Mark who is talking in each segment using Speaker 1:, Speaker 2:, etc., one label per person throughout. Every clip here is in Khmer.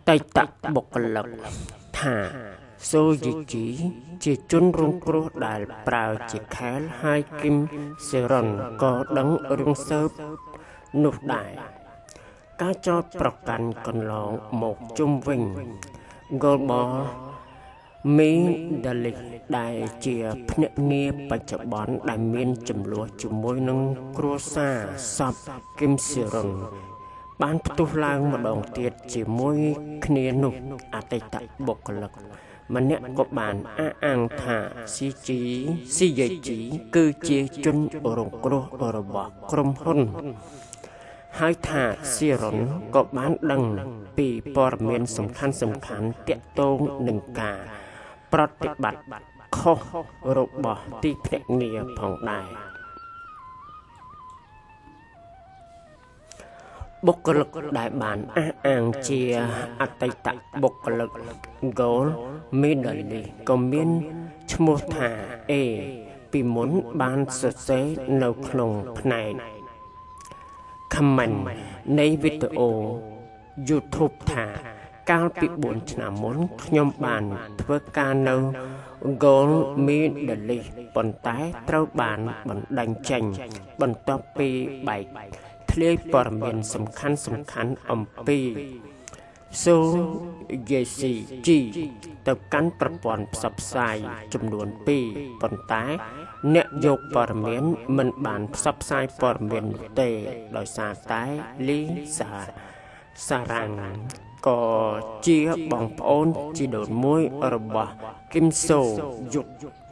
Speaker 1: តីតបុគ្គលិកថាសូយីជីជាជនរងគ្រោះដែលប្រើជាខែលហើយគឹមសេរុនក៏ដឹងរឿងសើបនោះដែរការចោទប្រកាន់កន្លងមកជុំវិញ Global Medalist ដែលជាភ្នាក់ងារបច្ចុប្បន្នដែលមានចំនួនជាមួយនឹងគ្រួសារសពគឹមសេរុនបានផ្ទុះឡើងម្ដងទៀតជាមួយគ្នានោះអតីតបុគ្គលិកម្នាក់ក៏បានអះអាងថា CJG គឺជាជនរងគ្រោះរបស់ក្រុមហ៊ុនហើយថាស៊ីរុនក៏បានដឹងពីព័ត៌មានសំខាន់សំខាន់ទាក់ទងនឹងការប្រតិបត្តិខុសរបស់ទីភ្នាក់ងារផងដែរបុគ្គលិកដែលបានអះអាងជាអតីតបុគ្គលិក Gold Medalist ក៏មានឈ្មោះថា A ពីមុនបានសរសេរនៅក្នុងផ្នែក comment នៃវីដេអូ YouTube ថាកាលពី4ឆ្នាំមុនខ្ញុំបានធ្វើការនៅ Gold Medalist ប៉ុន្តែត្រូវបានបណ្ដេញចេញបន្ទាប់ពីបែកធ្លាយព័ត៌មានសំខាន់សំខាន់អំពីសូយេស៊ីជីទៅកាន់ប្រព័ន្ធផ្សព្វផ្សាយចំនួន2ប៉ុន្តែអ្នកយកព័ត៌មានមិនបានផ្សព្វផ្សាយព័ត៌មាននោះទេដោយសារតែលីសាសារ៉ាំងក៏ជាបងប្អូនជីដូនមួយរបស់គឹមសូយុ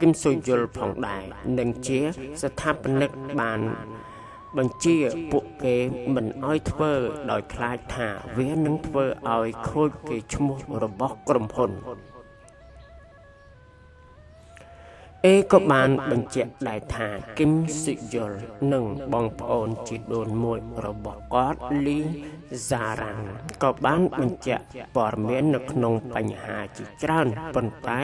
Speaker 1: គឹមសូយុលផងដែរនិងជាស្ថាបនិកបានបញ្ជាពួកគេមិនឲ្យធ្វើដោយខ្លាចថាវានឹងធ្វើឲ្យខូចកេរ្តិ៍ឈ្មោះរបស់ក្រុមហ៊ុនអេក៏បានបញ្ជាក់ដែរថាគឹមសុយលនិងបងប្អូនជីដូនមួយរបស់គាត់លីសារ៉ាំងក៏បានបញ្ជាក់ព័ត៌មាននៅក្នុងបញ្ហាជាច្រើនប៉ុន្តែ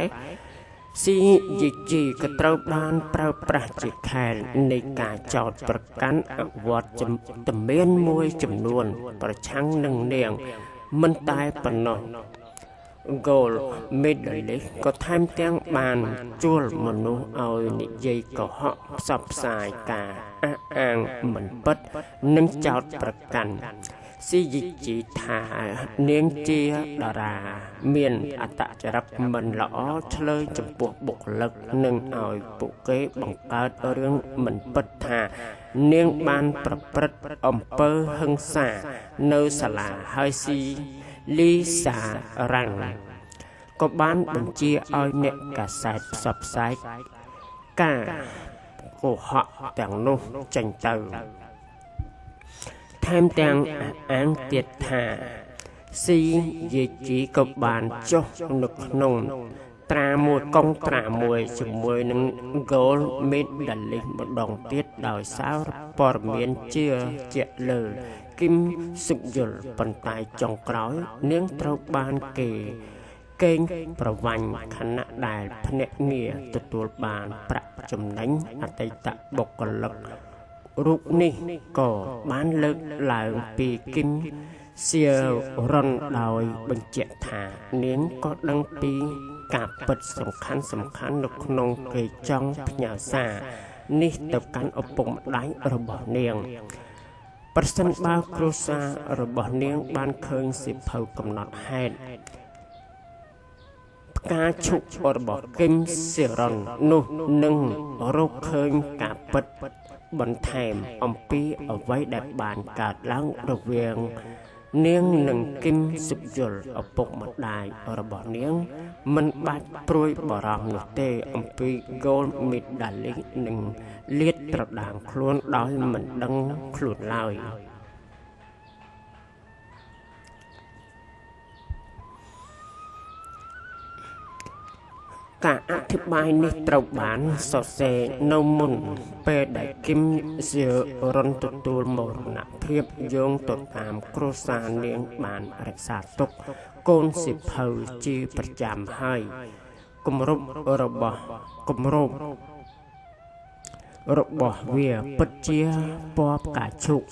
Speaker 1: CJG ក៏ត្រូវបានប្រើប្រាស់ជាខែលនៃការចោទប្រកាន់អវត្តមានមួយចំនួនប្រឆាំងនឹងនាងមិនតែប៉ុណ្ណោះ Gold Medalist ក៏ថែមទាំងបានជួលមនុស្សឲ្យនិយាយកុហកផ្សព្វផ្សាយការអះអាងមិនពិតនិងចោទប្រកាន់ CJG ថានាងជាតារាមានអត្តចរិតមិនល្អឆ្លើយចំពោះបុគ្គលិកនិងឲ្យពួកគេបង្កើតរឿងមិនពិតថានាងបានប្រព្រឹត្តអំពើហិង្សានៅសាលាហើយស៊ីលីសារ៉ាំងក៏បានបញ្ជាឲ្យអ្នកកាសែតផ្សព្វផ្សាយការកុហកទាំងនោះចេញទៅថែមទាំងអះអាងទៀតថាស៊ីយេជីក៏បានចុះនៅក្នុងត្រាមួយកុងត្រាមួយជាមួយនឹង Gold Medalist ម្ដងទៀតដោយសារព័ត៌មានជាជាក់លើគឹមសុយលប៉ុន្តែចុងក្រោយនាងត្រូវបានគេកេងប្រវ័ញ្ចខណៈដែលភ្នាក់ងារទទួលបានប្រាក់ចំណេញអតីតបុគ្គលិករូបនេះក៏បានលើកឡើងពីគឹមសៀរុនដោយបញ្ជាក់ថានាងក៏ដឹងពីការពិតសំខាន់សំខាន់នៅក្នុងគេចង់ផ្ញើសារនេះទៅកាន់ឪពុកម្ដាយរបស់នាងប្រសិនបើគ្រួសាររបស់នាងបានឃើញសៀវភៅកំណត់ហេតុផ្កាឈូករបស់គឹមសៀរុននោះនឹងរកឃើញការពិតបន្ថែមអំពីអ្វីដែលបានកើតឡើងរវាងនាងនិងគឹមសុយលឪពុកម្ដាយរបស់នាងមិនបាច់ព្រួយបារម្ភនោះទេអំពី Gold Medalist នឹងលាតត្រដាងខ្លួនដោយមិនដឹងខ្លួនឡើយការអធិប្បាយនេះត្រូវបានសរសេរនៅមុនពេលដែលគឹមសៀរុនទទួលមរណភាពយោងទៅតាមគ្រួសារនាងបានរក្សាទុកកូនសៀវភៅជាប្រចាំហើយគម្របរបស់វាពិតជាពណ៌ផ្កាឈូក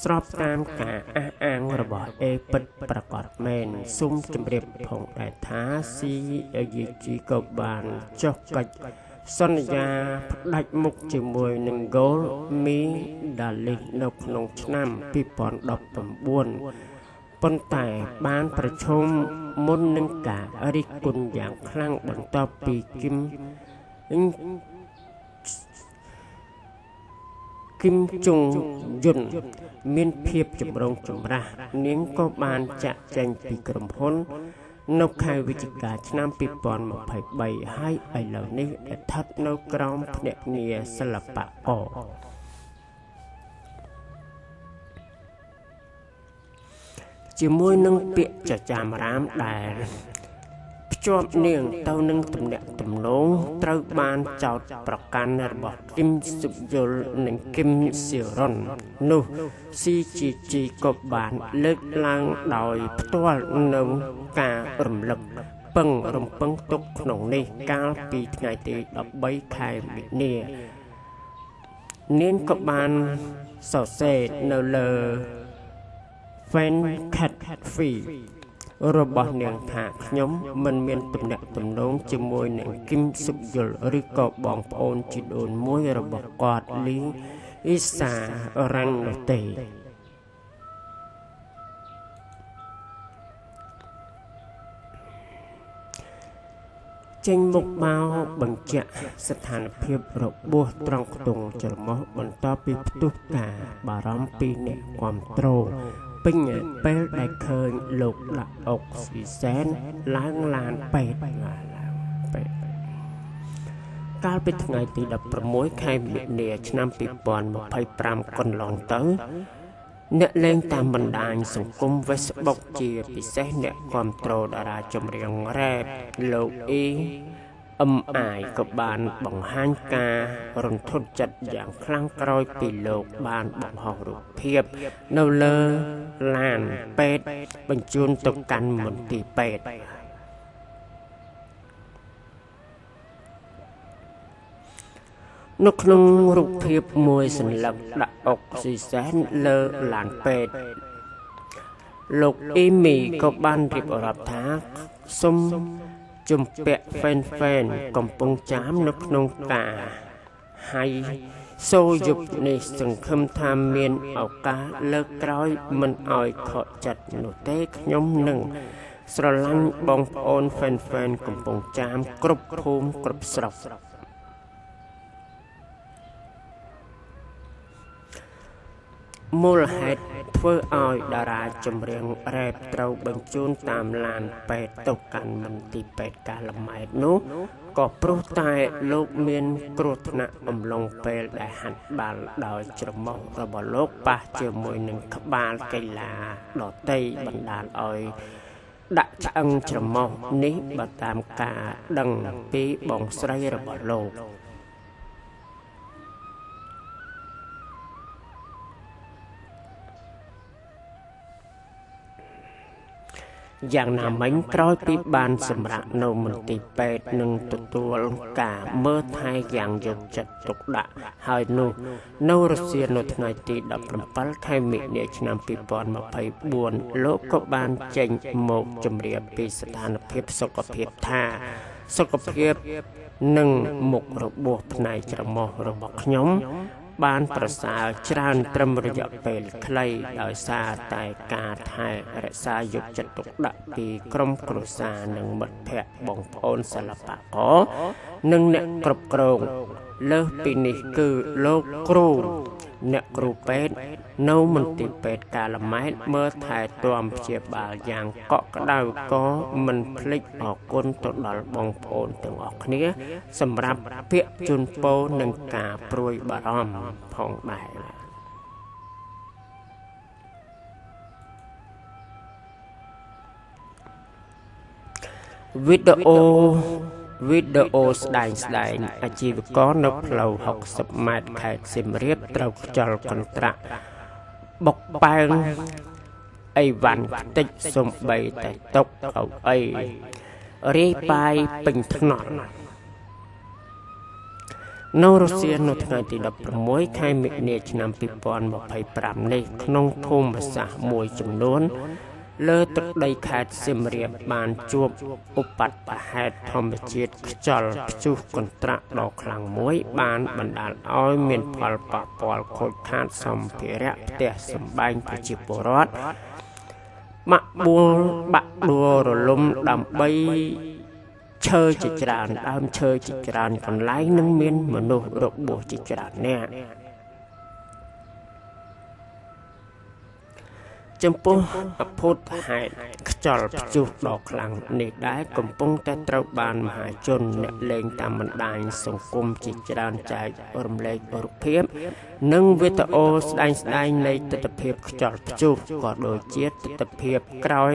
Speaker 1: ស្របតាមការអះអាងរបស់ A ពិតប្រាកដមែនសូមជម្រាបផងដែរថា CGG ក៏បានចុះកិច្ចសន្យាផ្ដាច់មុខជាមួយនឹង Gold Medalist នៅក្នុងឆ្នាំ2019ប៉ុន្តែបានប្រឈមមុននឹងការរិះគន់យ៉ាងខ្លាំងបន្ទាប់ពីគឹមជុងយុនមានភាពចម្រូងចម្រាសនាងក៏បានចាកចេញពីក្រុមហ៊ុននៅខែវិច្ឆិកាឆ្នាំ2023ហើយឥឡូវនេះស្ថិតនៅក្រោមភ្នាក់ងារសិល្បករជាមួយនឹងពាក្យចចាមរាមដែលភ្ជាប់នាងទៅនឹងទំនាក់ទំនងត្រូវបានចោទប្រកាន់របស់គឹមសុយលនិងគឹមស៊ីរុននោះ CGG ក៏បានលើកឡើងដោយផ្ទាល់នៅការរំលឹករំពឹងទុកក្នុងនេះកាលពីថ្ងៃទី13ខែមីនានាងក៏បានសរសេរនៅលើ Fan Cat Free របស់នាងថាខ្ញុំមិនមានទំនាក់ទំនងជាមួយនឹងគឹមសុយលឬក៏បងប្អូនជីដូនមួយរបស់គាត់លីអ៊ីសារ៉ាំងនោះទេចេញមុខមកបញ្ជាក់ស្ថានភាពរបួសត្រង់ខ្ទង់ច្រមុះបន្ទាប់ពីផ្ទុះការបារម្ភពីអ្នកគាំទ្រពេញពេលដែលឃើញលោកដាក់អុកស៊ីសែនឡើងឡានពេទ្យកាលពីថ្ងៃទី16ខែមីនាឆ្នាំ2025កន្លងទៅអ្នកលេងតាមបណ្ដាញសង្គម Facebook ជាពិសេសអ្នកគាំទ្រតារាចម្រៀងរ៉េបលោកអ៊ីអឹមអាយក៏បានបង្ហាញការរន្ធត់ចិត្តយ៉ាងខ្លាំងក្រោយពីលោកបានបង្ហោះរូបភាពនៅលើឡានពេទ្យបញ្ជូនទៅកាន់មន្ទីរពេទ្យនៅក្នុងរូបភាពមួយសន្លឹកដាក់អុកស៊ីសែនលើឡានពេទ្យលោកអ៊ីមីក៏បានរៀបរាប់ថាសូមជំពាក់ហ្វេនកំពុងចាមនៅក្នុងការហើយសូយប់នេះសង្ឃឹមថាមានឱកាសលើកក្រោយមិនឲ្យខកចិត្តនោះទេខ្ញុំនឹងស្រឡាញ់បងប្អូនហ្វេនកំពុងចាមគ្រប់ភូមិគ្រប់ស្រុកមូលហេតុធ្វើឲ្យតារាចម្រៀងរ៉េបត្រូវបញ្ជូនតាមឡានពេទ្យទៅកាន់មន្ទីរពេទ្យកាល់ម៉ែតនោះក៏ព្រោះតែលោកមានគ្រោះថ្នាក់អំឡុងពេលដែលហាត់បាល់ដោយច្រមុះរបស់លោកប៉ះជាមួយនឹងក្បាលកីឡាដទៃបណ្ដាលឲ្យដាក់ឆ្អឹងច្រមុះនេះបើតាមការដឹងពីបងស្រីរបស់លោកយ៉ាងណាមិញក្រោយពីបានសម្រាកនៅមន្ទីរពេទ្យនិងទទួលការមើលថែយ៉ាងយកចិត្តទុកដាក់ហើយនោះនៅរសៀលនៅថ្ងៃទី17ខែមីនាឆ្នាំ2024លោកក៏បានចេញមកជម្រាបពីស្ថានភាពសុខភាពថាសុខភាពនិងមុខរបួសផ្នែកច្រមុះរបស់ខ្ញុំបានប្រសើរច្រើនត្រឹមរយៈពេលខ្លីដោយសារតែការថែរក្សាយកចិត្តទុកដាក់ពីក្រុមគ្រួសារនិងមិត្តភ័ក្តិបងប្អូនសិល្បករនិងអ្នកគ្រប់គ្រងលើសពីនេះគឺលោកគ្រូអ្នកគ្រូពេទ្យនៅមន្ទីរពេទ្យកាល់ម៉ែតមើលថែទាំព្យាបាលយ៉ាងកក់ក្ដៅក៏មិនភ្លេចអរគុណទៅដល់បងប្អូនទាំងអស់គ្នាសម្រាប់ពាក្យជូនពរនិងការព្រួយបារម្ភផងដែរវីដេអូស្ដែងអាជីវករនៅផ្លូវ60ម៉ែត្រខេត្តសៀមរាបត្រូវខ្យល់កន្ត្រាក់បុកប៉ែងអីវ៉ាន់ខ្ទេចសំបីតែតុកកៅអីរាយប៉ាយពេញថ្នល់ នៅរុស្ស៊ីនៅថ្ងៃទី16ខែមិនិនាឆ្នាំ2025នេះក្នុងភូមិសាស្ត្រមួយចំនួនលើទឹកដីខេត្តសៀមរាបបានជួបឧបទ្ទហេតុធម្មជាតិខ្យល់ព្យុះកន្ត្រាក់ដ៏ខ្លាំងមួយបានបណ្ដាលឲ្យមានផលប៉ះពាល់ខូចខាតសម្ភារៈផ្ទះសម្បែងប្រជាពលរដ្ឋបាក់បួលបាក់ដួលរលំដើម្បីឈើជាច្រើនដើមឈើជាច្រើនកន្លែងនិងមានមនុស្សរបួសជាច្រើននាក់ចំពោះអភូតហេតុខ្យល់ព្យុះដ៏ខ្លាំងនេះដែរកំពុងតែត្រូវបានមហាជនអ្នកលេងតាមបណ្ដាញសង្គមជាច្រើនចែករំលែករូបភាពនិងវីដេអូស្ដែងៗនៃទិដ្ឋភាពខ្យល់ព្យុះក៏ដូចជាទិដ្ឋភាពក្រោយ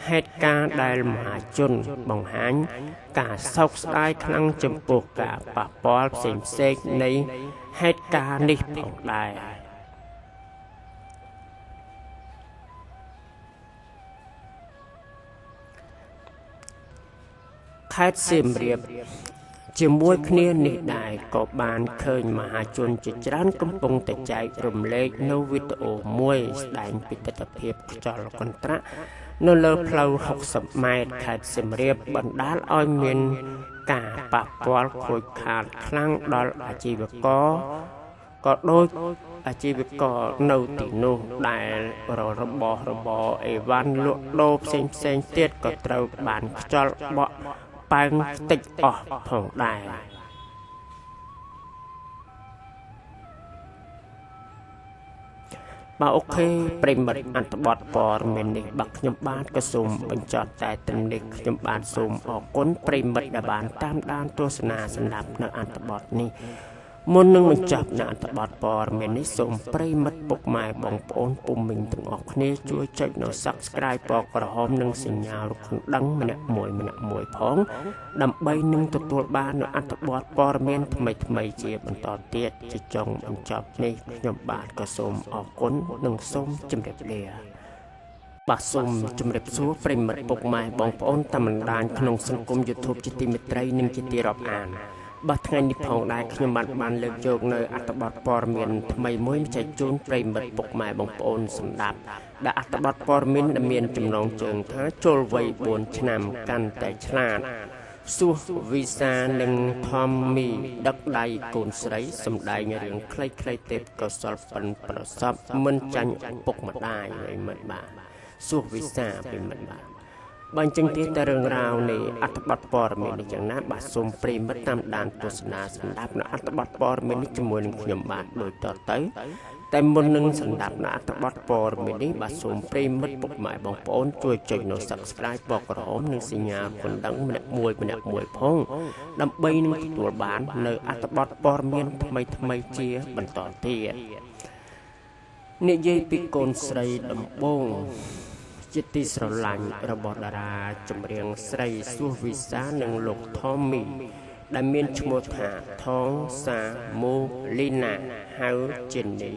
Speaker 1: ហេតុការណ៍ដែលមហាជនបង្ហាញការសោកស្ដាយខ្លាំងចំពោះការប៉ះពាល់ផ្សេងៗនៃហេតុការណ៍នេះផងដែរខេត្តសៀមរាបជាមួយគ្នានេះដែរក៏បានឃើញមហាជនជាច្រើនកំពុងតែចែករំលែកនៅវីដេអូមួយស្ដែងពីទិដ្ឋភាពខ្យល់កន្ត្រាក់នៅលើផ្លូវ60ម៉ែត្រខេត្តសៀមរាបបណ្ដាលឲ្យមានការប៉ះពាល់ខូចខាតខ្លាំងដល់អាជីវករក៏ដូចអាជីវករនៅទីនោះដែលរបស់របរអីវ៉ាន់លក់ដូរផ្សេងៗទៀតក៏ត្រូវបានខ្យល់បក់ប៉ើងខ្ទេចអស់ផងដែរបាទអូខេប្រិមិត្តអត្ថបទព័ត៌មាននេះបាទខ្ញុំបាទក៏សូមបញ្ចប់តែត្រឹមនេះខ្ញុំបាទសូមអរគុណប្រិមិត្តដែលបានតាមដានទស្សនាសម្រាប់នៅអត្ថបទនេះមុននឹងបញ្ចប់នៅអត្ថបទព័ត៌មាននេះសូមប្រិមិត្តពុកម៉ែបងប្អូនពុំមីងទាំងអស់គ្នាជួយចុចនៅ Subscribe ពណ៌ក្រហមនិងសញ្ញារូបកណ្ដឹងម្នាក់មួយផងដើម្បីនឹងទទួលបាននៅអត្ថបទព័ត៌មានថ្មីៗជាបន្តទៀតជាចុងបញ្ចប់នេះខ្ញុំបាទក៏សូមអរគុណនិងសូមជម្រាបលាបាទសូមជម្រាបសួរប្រិមិត្តពុកម៉ែបងប្អូនតាមបណ្ដាញក្នុងសង្គម YouTube ជាទីមេត្រីនិងជាទីរាប់អានបាទថ្ងៃនេះផងដែរខ្ញុំបានលើកយកនៅអត្ថបទព័ត៌មានថ្មីមួយចែកជូនប្រិមិត្តពុកម៉ែបងប្អូនសម្ដាប់ដែលអត្ថបទព័ត៌មានដែលមានចំណងជើងថាចូលវ័យ4ឆ្នាំកាន់តែឆ្លាតសួសវីសានិងថមមីដឹកដៃកូនស្រីសម្ដែងរឿងខ្លីៗទេពកោសលប៉ិនប្រសពមិនចាញ់ឪពុកម្ដាយប្រិមិត្តបាទសួសវីសាប្រិមិត្តបាទបើអញ្ចឹងទៀតតែរឿងរ៉ាវនៃអត្ថបទព័ត៌មាននេះយ៉ាងណាបាទសូមប្រិមិត្តតាមដានទស្សនាស្ដាប់នៅអត្ថបទព័ត៌មាននេះជាមួយនឹងខ្ញុំបាទដូចតទៅតែមុននឹងស្ដាប់នៅអត្ថបទព័ត៌មាននេះបាទសូមប្រិមិត្តពុកម៉ែបងប្អូនជួយចុចនៅ Subscribe ពណ៌ក្រហមនិងសញ្ញាកណ្ដឹងម្នាក់មួយផងដើម្បីនឹងទទួលបាននៅអត្ថបទព័ត៌មានថ្មីៗជាបន្តទៀតនិយាយពីកូនស្រីដំបូងជាទីស្រឡាញ់របស់តារាចម្រៀងស្រីសួសវីសានិងលោកថមមីដែលមានឈ្មោះថាថងសាមូលីណាហៅជេនី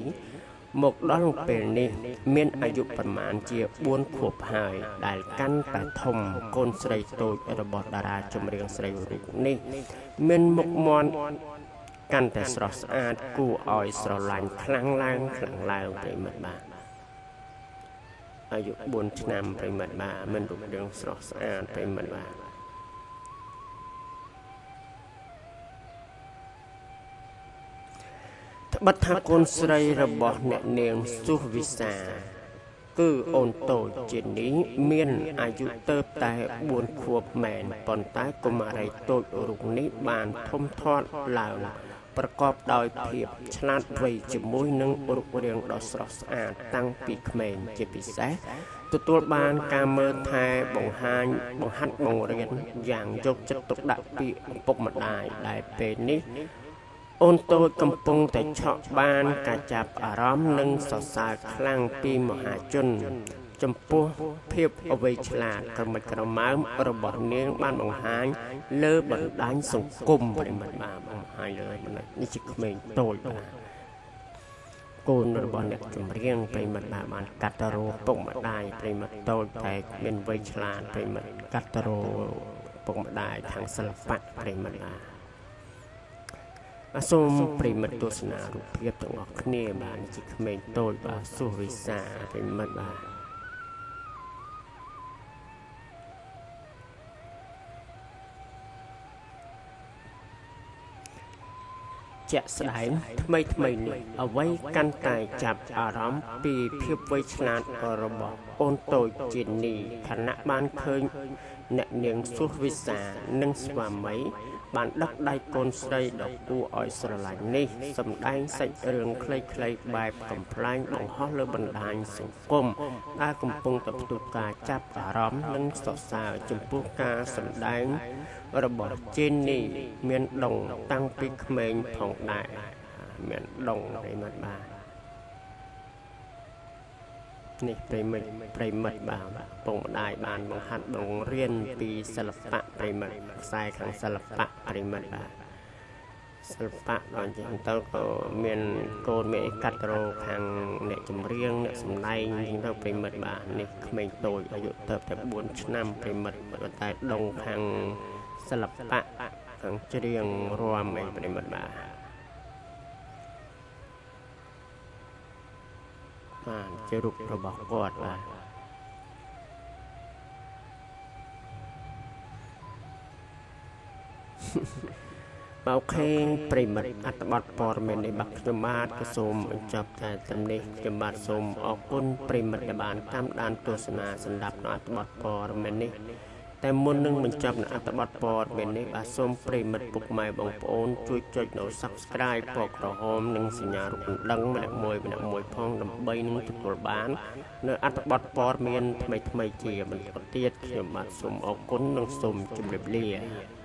Speaker 1: មកដល់ពេលនេះមានអាយុប្រមាណជា4ខួបហើយដែលកាន់តែធំកូនស្រីតូចរបស់តារាចម្រៀងស្រីរូបនេះមានមុខមាត់កាន់តែស្រស់ស្អាតគួរឲ្យស្រឡាញ់ខ្លាំងឡើងប្រិមិត្តបាទអាយុ4ឆ្នាំប្រិមិត្តបាទមានរូបរាងស្រស់ស្អាតប្រិមិត្តបាទត្បិតថាកូនស្រីរបស់អ្នកនាងសួសវីសាគឺអូនតូចជានេះមានអាយុទៅតែ4ខួបមែនប៉ុន្តែកុមារីតូចរូបនេះបានធំធាត់ឡើងប្រកបដោយភាពឆ្លាតវៃជាមួយនឹងរូបរាងដ៏ស្រស់ស្អាតតាំងពីក្មេងជាពិសេសទទួលបានការមើលថែបង្ហាញបង្ហាត់បង្រៀនយ៉ាងយកចិត្តទុកដាក់ពីឪពុកម្ដាយដែលពេលនេះអូនតូចកំពុងតែឆក់បានការចាប់អារម្មណ៍និងសរសើរខ្លាំងពីមហាជនចំពោះភាពអវ័យឆ្លាតក្រមិចក្រមើមរបស់នាងបានបង្ហាញលើបណ្ដាញសង្គមប្រិមិត្តបាទបង្ហាញលើបណ្ដាញនេះជាក្មេងតូចបាទកូនរបស់អ្នកចម្រៀងប្រិមិត្តបាទបានកាត់តរោពុកម្ដាយប្រិមិត្តតូចតែមានវ័យឆ្លាតប្រិមិត្តកាត់តរោពុកម្ដាយខាងសិល្បៈប្រិមិត្តបាទ សូមប្រិមិត្តទស្សនារូបភាពទាំងអស់គ្នា បាទ ជាក្មេងតូច បាទ សុវិសាប្រិមិត្ត បាទ។ ជាក់ស្ដែងថ្មីថ្មីនេះ អ្វីកាន់តែចាប់អារម្មណ៍ពីភាពវៃឆ្លាតរបស់អូនតូចជានី ខណៈបានឃើញអ្នកនាងសុសវិសានិងស្វាមី បានដឹកដៃកូនស្រីដ៏គួរឲ្យស្រឡាញ់នេះ សម្ដែងសាច់រឿងខ្លីៗបែបកំប្លែងបង្ហោះលើបណ្ដាញសង្គម ដែលកំពុងតែផ្ទុះការចាប់អារម្មណ៍និងសរសើរចំពោះការសម្ដែងរបស់ជេននី មានដងតាំងពីក្មេងផងដែរ មានដងប្រិមិត្ត បាទ នេះប្រិមិត្ត ប្រិមិត្ត បាទ ពងម្ដាយបានបង្ហាត់បង្រៀនពីសិល្បៈប្រិមិត្ត ខ្សែខាងសិល្បៈប្រិមិត្ត បាទ សិល្បៈដល់ចឹងទៅ ក៏មានកូនមានអីកាត់រោខាងអ្នកចម្រៀងអ្នកសម្ដែងចឹងទៅប្រិមិត្ត បាទ នេះក្មេងតូចអាយុទៅតែ4ឆ្នាំប្រិមិត្ត ប៉ុន្តែដងខាងសិល្បៈខាងច្រៀងរាំអីប្រិមិត្ត បាទ បាទ ជារូបរបស់គាត់ បាទ បាទ អូខេប្រិមិត្ត អត្ថបទព័ត៌មាននេះ បាទ ខ្ញុំបាទក៏សូមបញ្ចប់តែត្រឹមនេះ។ ខ្ញុំបាទសូមអរគុណប្រិមិត្តដែលបានតាមដានទស្សនាសម្រាប់នៅអត្ថបទព័ត៌មាននេះ។ តែមុននឹងបញ្ចប់នៅអត្ថបទព័ត៌មាននេះ បាទ សូមប្រិមិត្តពុកម៉ែបងប្អូនជួយចុចនៅ Subscribe ពណ៌ក្រហម និងសញ្ញារូបកណ្ដឹងម្នាក់មួយម្នាក់មួយផង ដើម្បីនឹងទទួលបាននៅអត្ថបទព័ត៌មានថ្មីៗជាបន្តទៀត។ ខ្ញុំបាទសូមអរគុណនិងសូមជម្រាបលា។